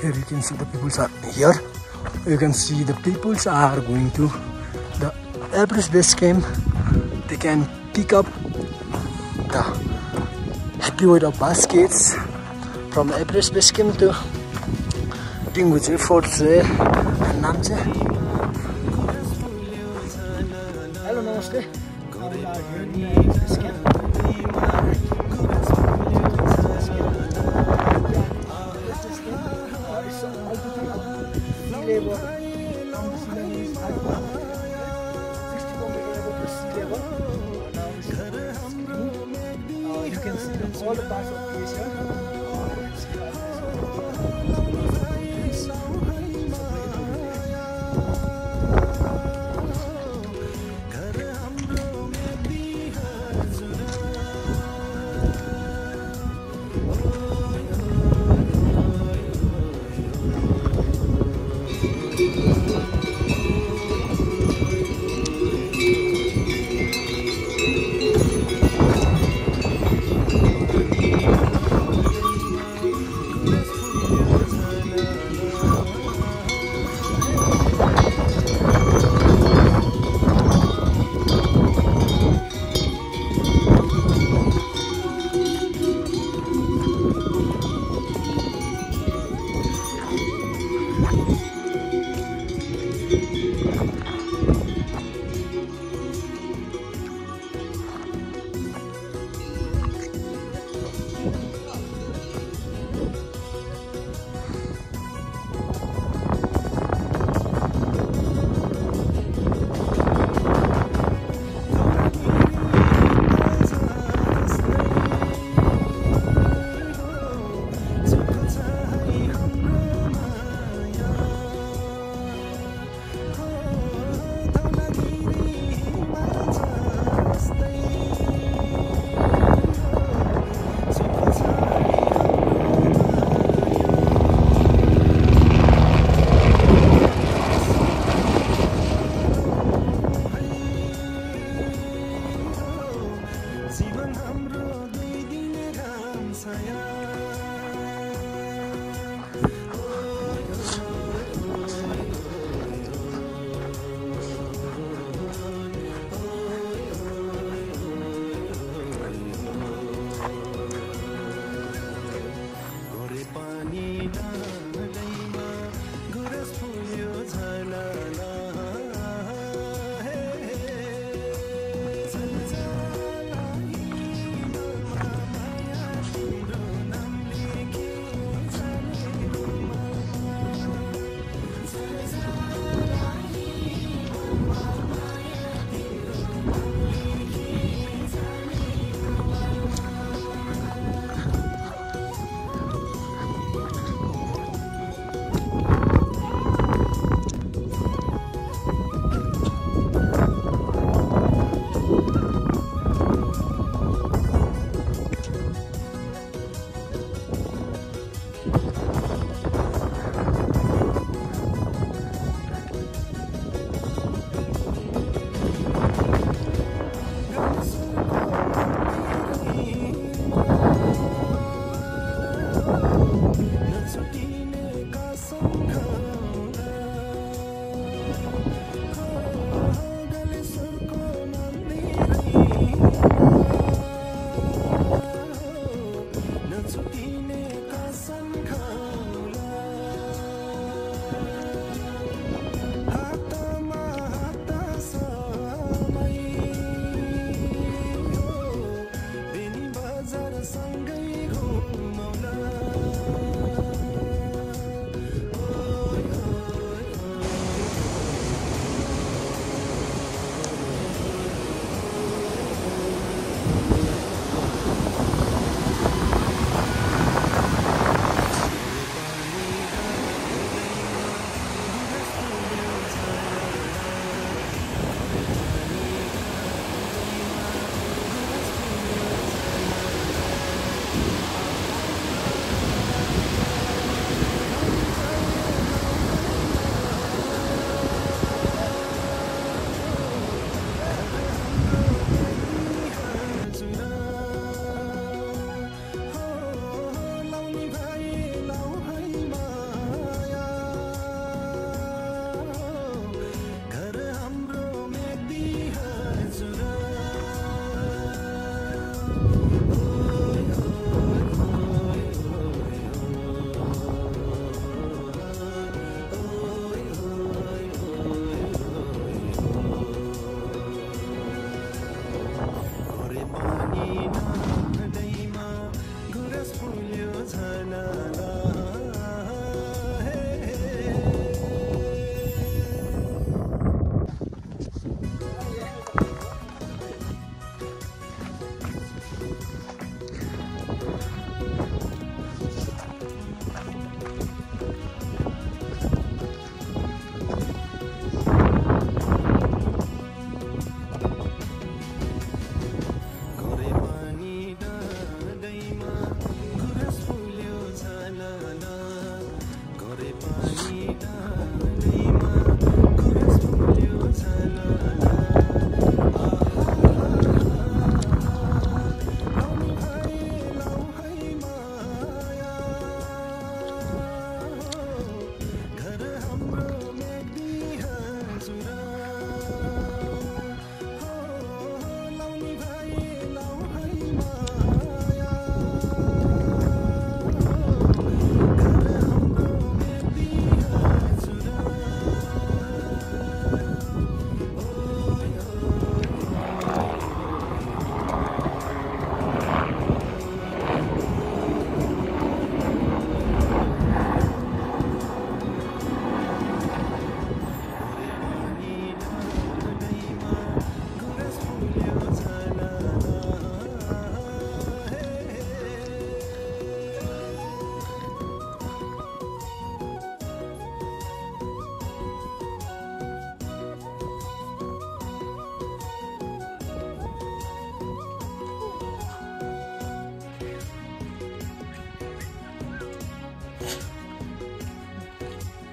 Here you can see the peoples are here. You can see the peoples are going to the Everest base camp. They can pick up the happy weight of baskets from Everest base camp to Tingguche Fort नाम चाहिँ hello नमस्ते You can see all the parts of Asia.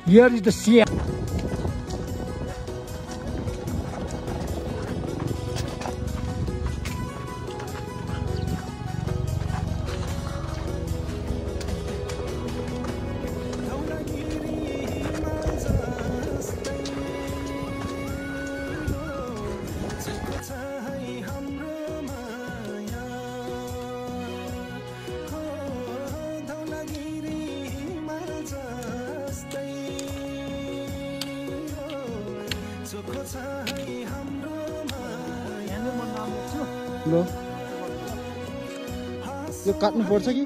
Here is the sea. लो यो काट्नु पर्छ कि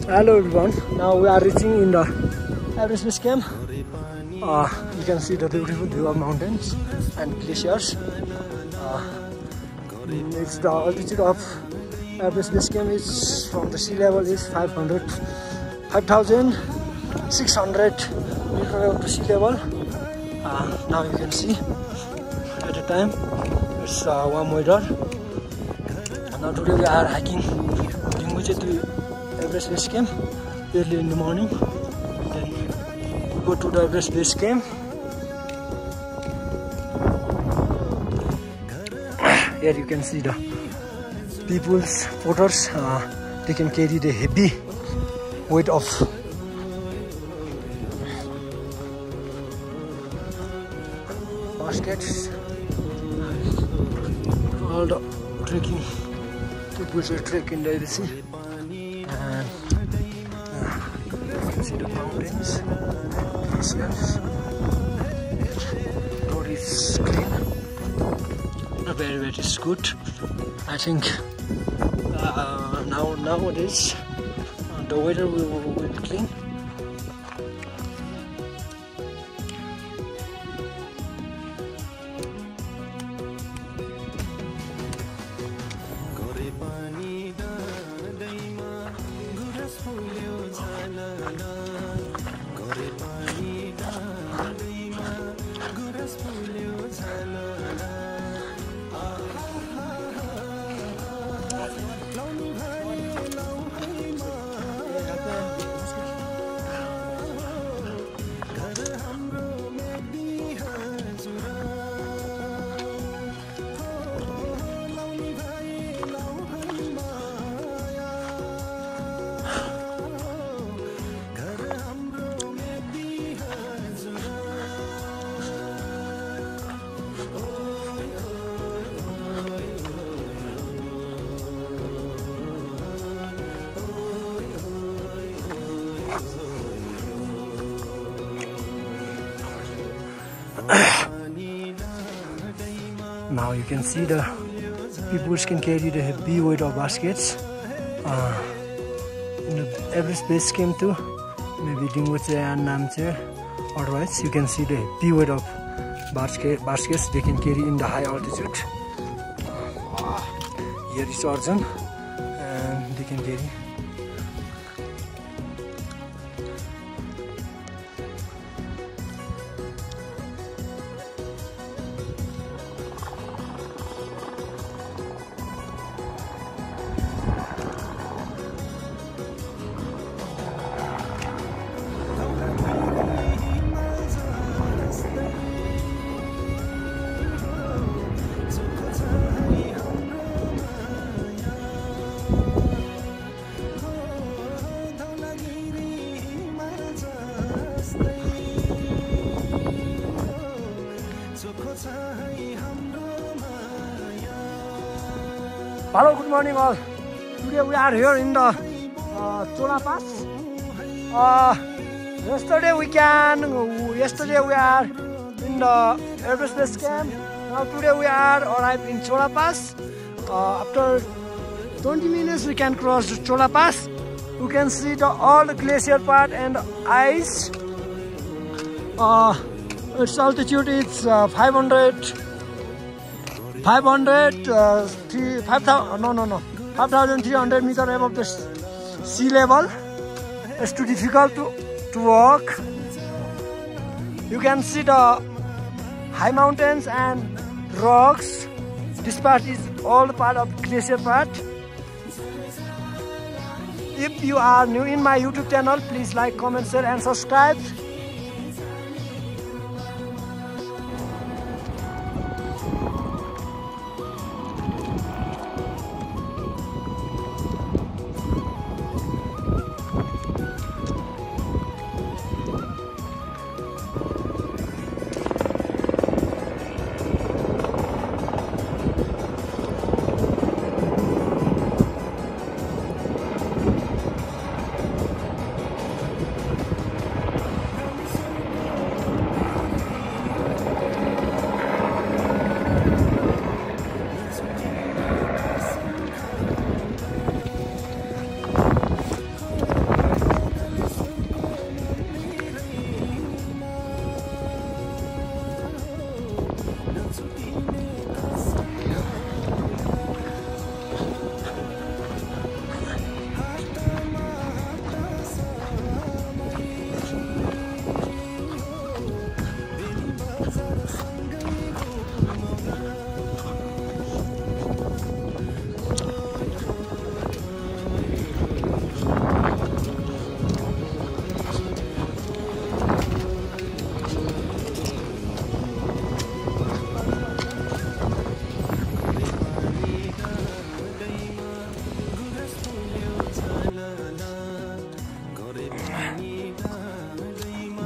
Hello everyone, now we are reaching in the Everest Base Camp. You can see the beautiful view of mountains and glaciers. It's the altitude of Everest Base Camp is from the sea level is 5,600 meter above the sea level. Now you can see at the time It's warm weather. Now today we are hiking Dinguche to Everest Base Camp early in the morning. Then go to the Everest Base Camp. Here you can see the people's porters. They can carry the heavy weight of baskets. All the trekking people are trekking there, you see. And you can see the mountains, glaciers. Road is clean. The very is good. I think nowadays the weather will be clean. Now you can see the people can carry the heavy weight of baskets. In the Everest Base Camp too, maybe Dinguche and Namche. Otherwise, you can see the heavy weight of baskets they can carry in the high altitude. Here is Arjun, and they can carry. Hello, good morning all. Today we are here in the Chola Pass. Yesterday we are in the Everest Base Camp. Now today we are arrived in Chola Pass. After 20 minutes we can cross the Chola Pass. You can see all the glacier part and the ice. Its altitude is 5,300 meters above the sea level. It's too difficult to walk. You can see the high mountains and rocks. This part is all the part of glacier part. If you are new in my YouTube channel, please like, comment, share and subscribe.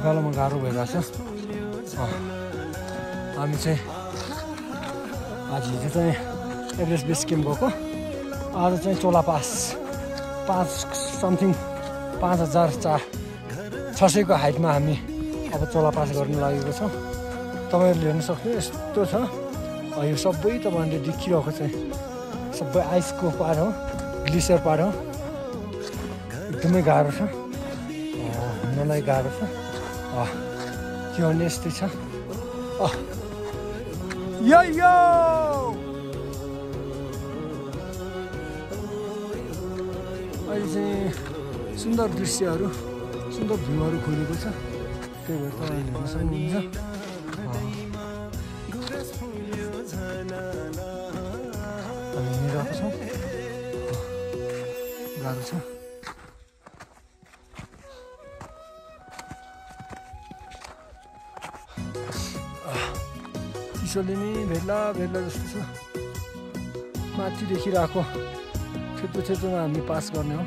उकालोमा गाह्रो भइरहेछ हामी चाहिँ आज हिजो चाहिँ Everest base camp गएको आज चाहिँ चोला पास 5,600 को हाइटमा हामी अब चोला पास गर्न लागेको छौँ तपाईहरुले हेर्न सक्नु यस्तो छ यो सबै तपाईहरुले देखिरहेको चाहिँ सबै आइसको पार हो ग्लेसियर पार हो एकदमै गाह्रो छ हिँड्नलाई गाह्रो छ के भन्ने यस्तै छ यो अहिले चाहिँ सुन्दर दृश्यहरू सुन्दर भ्यूहरू खोलेको छ त्यही भएर तपाईँले हेर्न सक्नुहुन्छ हामी हिँडिरहेको छौँ गाह्रो छ चिसोले नि भेट्ला जस्तो छ माथि देखिरहेको क्षेत्रमा हामी पास गर्ने हो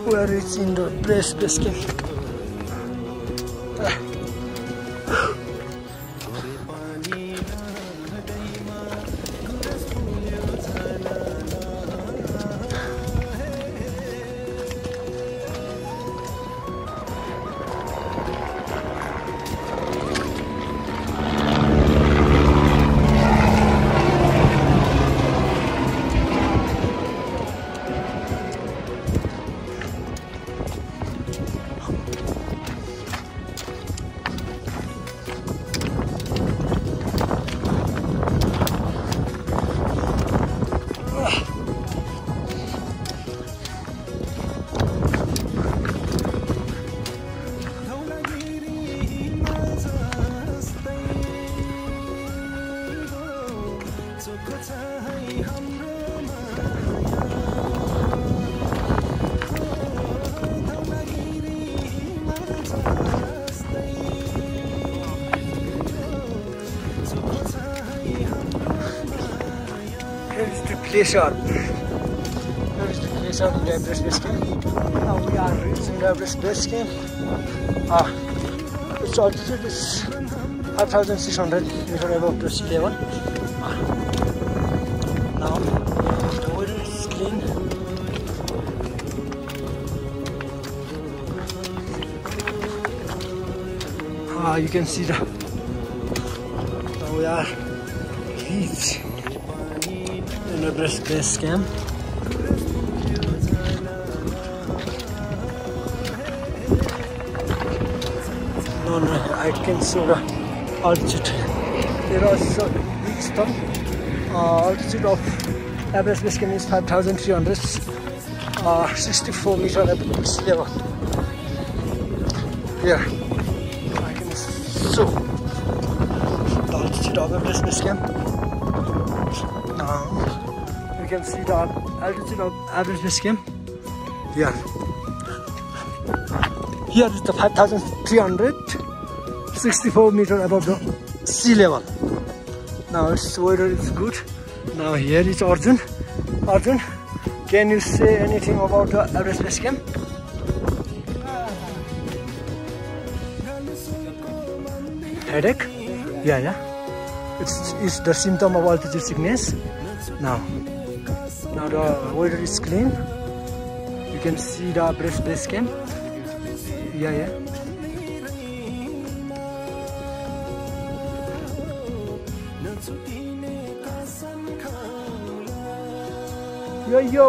We are reaching the Everest Base Camp. Here's the glacier. Here's the glacier in the Everest Base Camp. Now we are reaching the Everest Base Camp. Its altitude is 5,600 meters above the sea level. Now the water is clean. You can see now we are reached in the Everest Base Camp. I can show the altitude. There are some big stuff. Altitude of Everest Base Camp is 5,364 meters above sea level. Here I can show the altitude of Everest Base Camp. Now you can see the altitude of Everest Base Camp. Here is the 5,364 meters above the sea level. Now its weather is good. Now here is Arjun. Arjun, can you say anything about the Everest Base Camp? Headache? Yeah. It's the symptom of altitude sickness. Now the weather is clean. You can see the Everest Base Camp. Yeah. यो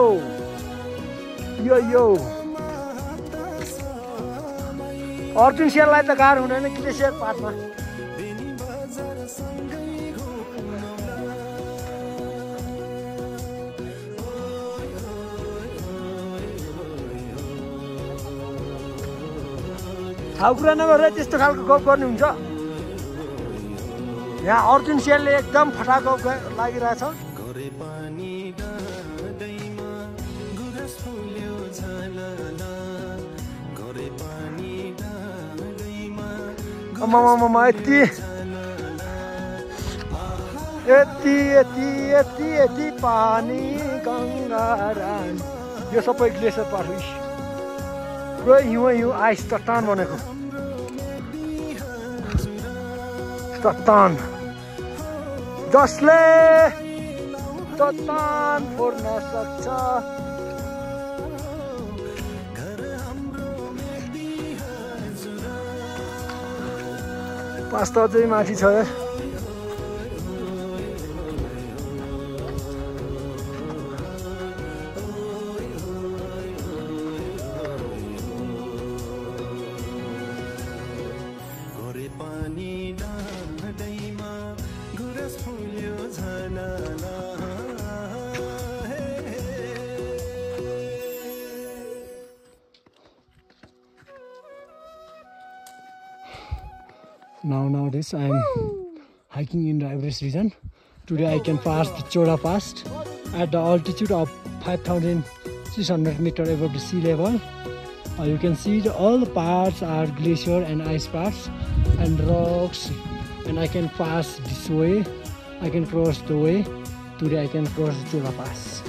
अर्जुन सेललाई त गाह्रो हुँदैन glacier पार्टमा। खाउ कुरा नगरेर त्यस्तो खालको गफ गर्नुहुन्छ। यहाँ अर्जुन सेलले एकदम फटाको लागिरहेछ। यति पानी गङ्गारान। यो सबै ग्लेसियर पार्ट पुरो हिउँ आइस चट्टान बनेको चट्टान जसले चट्टान फोड्न सक्छ। पास्ता अझै माथि छ। Nowadays I am hiking in the Everest region. Today I can pass the Chola Pass at the altitude of 5,600 meters above the sea level. You can see all the parts are glacier and ice parts and rocks, and I can pass this way. I can cross the way. Today I can cross the Chola Pass.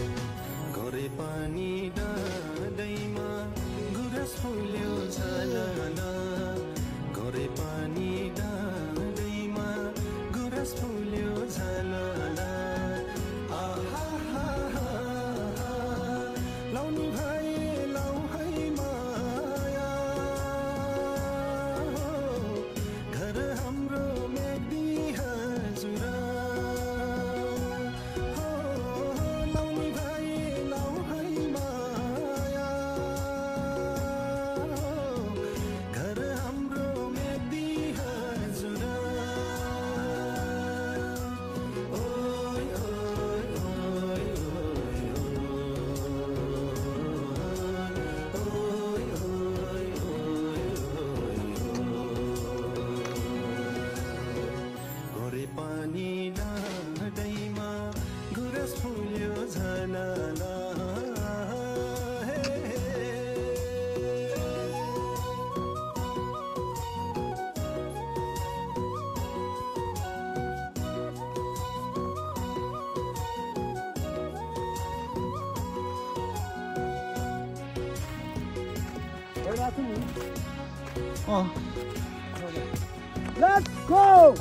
Let's go!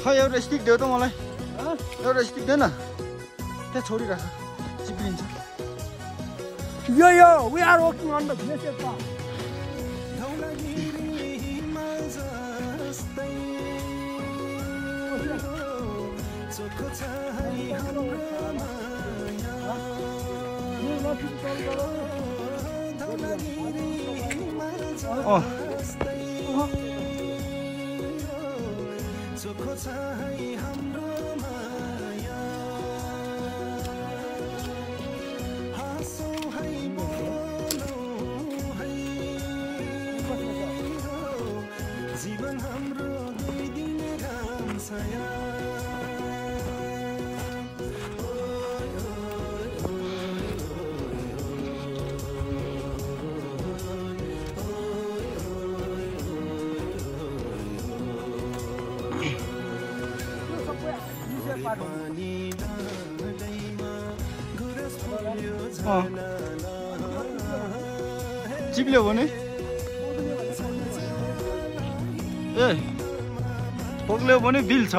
खै एउटा stick देऊ त मलाई। एउटा stick they न, त्यहाँ छोडिराख, चिप्लिन्छ। Yo, we are walking on the glacier path. चिप्ल्यो भने ए पग्ल्यो भने बिल छ।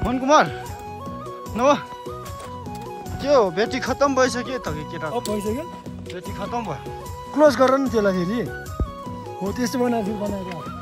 मन कुमार न के के हो ब्याट्री खत्तम भइसक्यो त केटा भइसक्यो ब्याट्री खत्तम भयो क्लोज गर नि त्यसलाई फेरि हो त्यस्तो बनाएर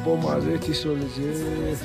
Pomaze, chisoleje.